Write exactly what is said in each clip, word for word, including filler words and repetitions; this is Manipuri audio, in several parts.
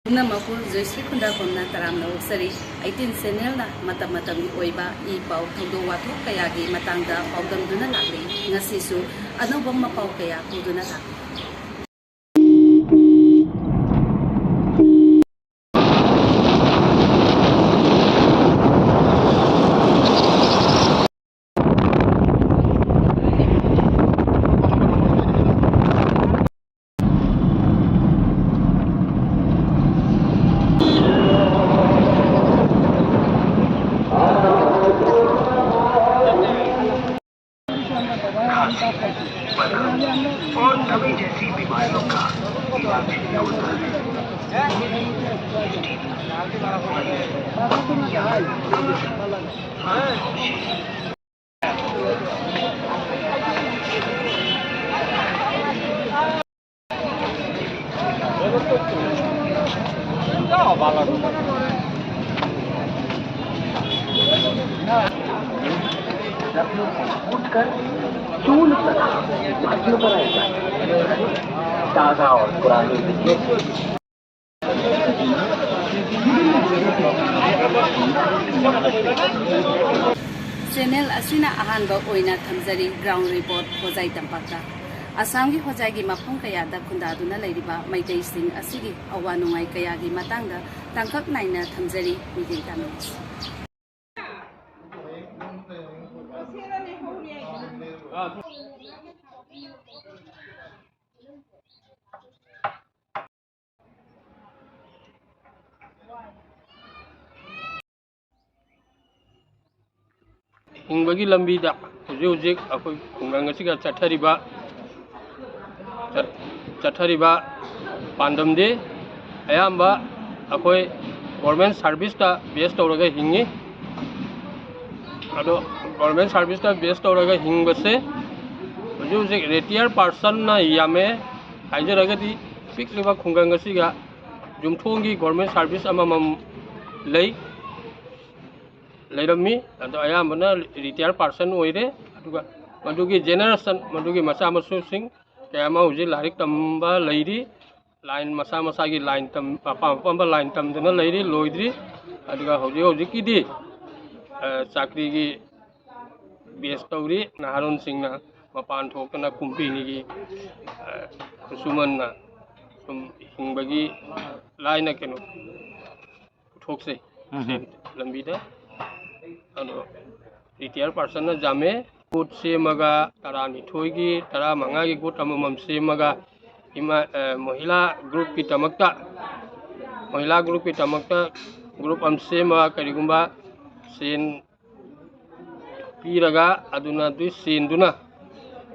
ꯄꯨꯝꯅꯃꯛꯄꯨ ꯖꯣꯏꯁ꯭ꯔꯤ ꯈꯨꯟꯗ꯭ꯔꯥꯛꯄꯝꯅ ꯇꯔꯥꯝꯅ ꯑꯣꯛꯆꯔꯤ꯫ ꯑꯩꯠꯇꯤꯟ ꯆꯦꯅꯦꯜꯅ ꯃꯇꯝ ꯃꯇꯝꯒꯤ ꯑꯣꯏꯕ ꯏ ꯄꯥꯎ ꯊꯧꯗꯣꯛ ꯋꯥꯊꯣꯛ ꯀꯌꯥꯒꯤ ꯃꯇꯥꯡꯗ ꯄꯥꯎꯗꯝꯗꯨꯅ ꯂꯥꯛꯂꯤ꯫ ꯉꯁꯤꯁꯨ ꯑꯅꯧꯕ ꯃꯄꯥꯎ ꯀꯌꯥ ꯄꯨꯗꯨꯅ ꯂꯥꯛꯂꯤ꯫ ताज़ा और पुरानी विदेश। ꯆꯦꯅꯦꯜ ꯑꯁꯤꯅ ꯑꯍꯥꯟꯕ ꯑꯣꯏꯅ ꯊꯝꯖꯔꯤ꯫ ꯒ꯭ꯔꯥꯎꯟ ꯔꯤꯄꯣꯔꯠ, ꯍꯣꯖꯥꯏ ꯇꯝꯄꯥꯛꯇ꯫ ꯑꯁꯥꯝꯒꯤ ꯍꯣꯖꯥꯏꯒꯤ ꯃꯐꯝ ꯀꯌꯥꯗ ꯈꯨꯟꯗꯥꯗꯨꯅ ꯂꯩꯔꯤꯕ ꯃꯩꯇꯩꯁꯤꯡ ꯑꯁꯤꯒꯤ ꯑꯋꯥ ꯅꯨꯡꯉꯥꯏ ꯀꯌꯥꯒꯤ ꯃꯇꯥꯡꯗ ꯇꯥꯡꯀꯛ ꯅꯥꯏꯅ ꯊꯝꯖꯔꯤ꯫ ꯃꯤꯠꯌꯦꯡ ꯇꯥꯃꯤꯟꯅꯁꯤ꯫ ꯍꯤꯡꯕꯒꯤ ꯂꯝꯕꯤꯗ ꯍꯧꯖꯤꯛ ꯍꯧꯖꯤꯛ ꯑꯩꯈꯣꯏ ꯈꯨꯡꯒꯪ ꯑꯁꯤꯒ ꯆꯠꯊꯔꯤꯕ, ꯆꯠ-, ꯆꯠꯊꯔꯤꯕ ꯄꯥꯟꯗꯝꯗꯤ ꯑꯌꯥꯝꯕ ꯑꯩꯈꯣꯏ ꯒꯣꯔꯃꯦꯟ ꯁꯥꯔꯚꯤꯁꯇ ꯕꯦꯁ ꯇꯧꯔꯒ ꯍꯤꯡꯉꯤ꯫ ꯑꯗꯣ ꯒꯣꯔꯃꯦꯟ ꯁꯥꯔꯚꯤꯁꯇ ꯕꯦꯁ ꯇꯧꯔꯒ ꯍꯤꯡꯕꯁꯦ ꯍꯧꯖꯤꯛ ꯍꯧꯖꯤꯛ ꯔꯤꯇꯤꯌꯔ ꯄꯥꯔꯁꯟꯅ ꯌꯥꯝꯃꯦ ꯍꯥꯏꯖꯔꯒꯗꯤ ꯄꯤꯛꯂꯤꯕ ꯈꯨꯡꯒꯪ ꯑꯁꯤꯒ ꯌꯨꯝꯊꯣꯡꯒꯤ ꯒꯣꯔꯃꯦꯟ ꯁꯥꯔꯚꯤꯁ ꯑꯃꯃꯝ ꯂꯩ, ꯂꯩꯔꯝꯃꯤ꯫ ꯑꯗꯣ ꯑꯌꯥꯝꯕꯅ ꯔꯤꯇꯤꯌꯔ ꯄꯥꯔꯁꯟ ꯑꯣꯏꯔꯦ꯫ ꯑꯗꯨꯒ ꯃꯗꯨꯒꯤ ꯖꯦꯅꯦꯔꯦꯁꯟ, ꯃꯗꯨꯒꯤ ꯃꯆꯥ ꯃꯁꯨꯁꯤꯡ ꯀꯌꯥ ꯑꯃ ꯍꯧꯖꯤꯛ ꯂꯥꯏꯔꯤꯛ ꯇꯝꯕ ꯂꯩꯔꯤ꯫ ꯂꯥꯏꯟ ꯃꯁꯥ ꯃꯁꯥꯒꯤ ꯂꯥꯏꯟ ꯇꯝ-, ꯑꯄꯥꯝ ꯑꯄꯥꯝꯕ ꯂꯥꯏꯟ ꯇꯝꯗꯨꯅ ꯂꯩꯔꯤ, ꯂꯣꯏꯗ꯭ꯔꯤ꯫ ꯑꯗꯨꯒ ꯍꯧꯖꯤꯛ ꯍꯧꯖꯤꯛꯀꯤꯗꯤ, ꯑ, ꯆꯥꯀ꯭ꯔꯤꯒꯤ ꯕꯦꯁ ꯇꯧꯔꯤ꯫ ꯅꯍꯥꯔꯣꯜꯁꯤꯡꯅ ꯃꯄꯥꯟ ꯊꯣꯛꯇꯅ ꯀꯨꯝꯄꯤꯅꯤꯒꯤ, ꯑ, ꯈꯨꯠꯁꯨꯃꯟꯅ ꯁꯨꯝ ꯍꯤꯡꯕꯒꯤ ꯂꯥꯏꯅ ꯀꯩꯅꯣ ꯄꯨꯊꯣꯛꯆꯩ꯫ ꯎꯝ꯫ ꯁꯦꯟ ꯂꯝꯕꯤꯗ꯫ ꯑꯗꯣ ꯔꯤꯇꯥꯌꯔ ꯄꯥꯔꯁꯟꯅ ꯌꯥꯝꯃꯦ꯫ ꯒꯨꯠ ꯁꯦꯝꯃꯒ ꯇꯔꯥꯅꯤꯊꯣꯏꯒꯤ, ꯇꯔꯥꯃꯉꯥꯒꯤ ꯒꯨꯠ ꯑꯃꯃꯝ ꯁꯦꯝꯃꯒ ꯏꯃꯥ, ꯑ, ꯃꯍꯤꯂꯥ ꯒ꯭ꯔꯨꯞꯀꯤꯗꯃꯛꯇ, ꯃꯍꯤꯂꯥ ꯒ꯭ꯔꯨꯞꯀꯤꯗꯃꯛꯇ ꯒ꯭ꯔꯨꯞ ꯑꯃ ꯁꯦꯝꯃꯒ ꯀꯔꯤꯒꯨꯝꯕ ꯁꯦꯟ ꯄꯤꯔꯒ ꯑꯗꯨꯅ ꯑꯗꯨ ꯁꯦꯟꯗꯨꯅ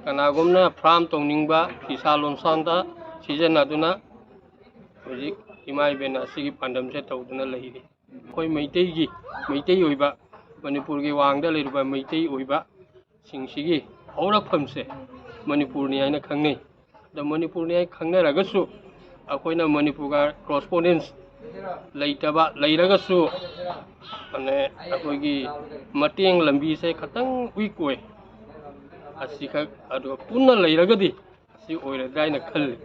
ꯀꯅꯥꯒꯨꯝꯅ ꯐꯥꯔꯝ ꯇꯧꯅꯤꯡꯕ ꯐꯤꯁꯥ ꯂꯣꯟꯁꯥꯗ ꯁꯤꯖꯤꯟꯅꯗꯨꯅ ꯍꯧꯖꯤꯛ ꯏꯃꯥ ꯏꯕꯦꯟ ꯑꯁꯤꯒꯤ ꯄꯥꯟꯗꯝꯁꯦ ꯇꯧꯗꯨꯅ ꯂꯩꯔꯤ꯫ ꯑꯩꯈꯣꯏ ꯃꯩꯇꯩꯒꯤ, ꯃꯩꯇꯩ ꯑꯣꯏꯕ, ꯃꯅꯤꯄꯨꯔꯒꯤ ꯋꯥꯡꯗ ꯂꯩꯔꯤꯕ ꯃꯩꯇꯩ ꯑꯣꯏꯕ ꯁꯤꯡꯁꯤꯒꯤ ꯍꯧꯔꯛꯐꯝꯁꯦ ꯃꯅꯤꯄꯨꯔꯅꯤ ꯍꯥꯏꯅ ꯈꯪꯅꯩ꯫ ꯑꯗꯣ ꯃꯅꯤꯄꯨꯔꯅꯤ ꯍꯥꯏꯅ ꯈꯪꯅꯔꯒꯁꯨ ꯑꯩꯈꯣꯏꯅ ꯃꯅꯤꯄꯨꯔꯒ ꯀꯣꯔꯣꯁꯄꯣꯟꯗꯦꯟꯁ ꯂꯩꯇꯕ, ꯂꯩꯔꯒꯁꯨ ꯃꯥꯅꯦ, ꯑꯩꯈꯣꯏꯒꯤ ꯃꯇꯦꯡ ꯂꯝꯕꯤꯁꯦ ꯈꯇꯪ ꯋꯤꯛ ꯑꯣꯏ꯫ ꯑꯁꯤꯈꯛ ꯑꯗꯨꯒ ꯄꯨꯟꯅ ꯂꯩꯔꯒꯗꯤ ꯑꯁꯤ ꯑꯣꯏꯔꯗ꯭ꯔꯥ ꯍꯥꯏꯅ ꯈꯜꯂꯤ꯫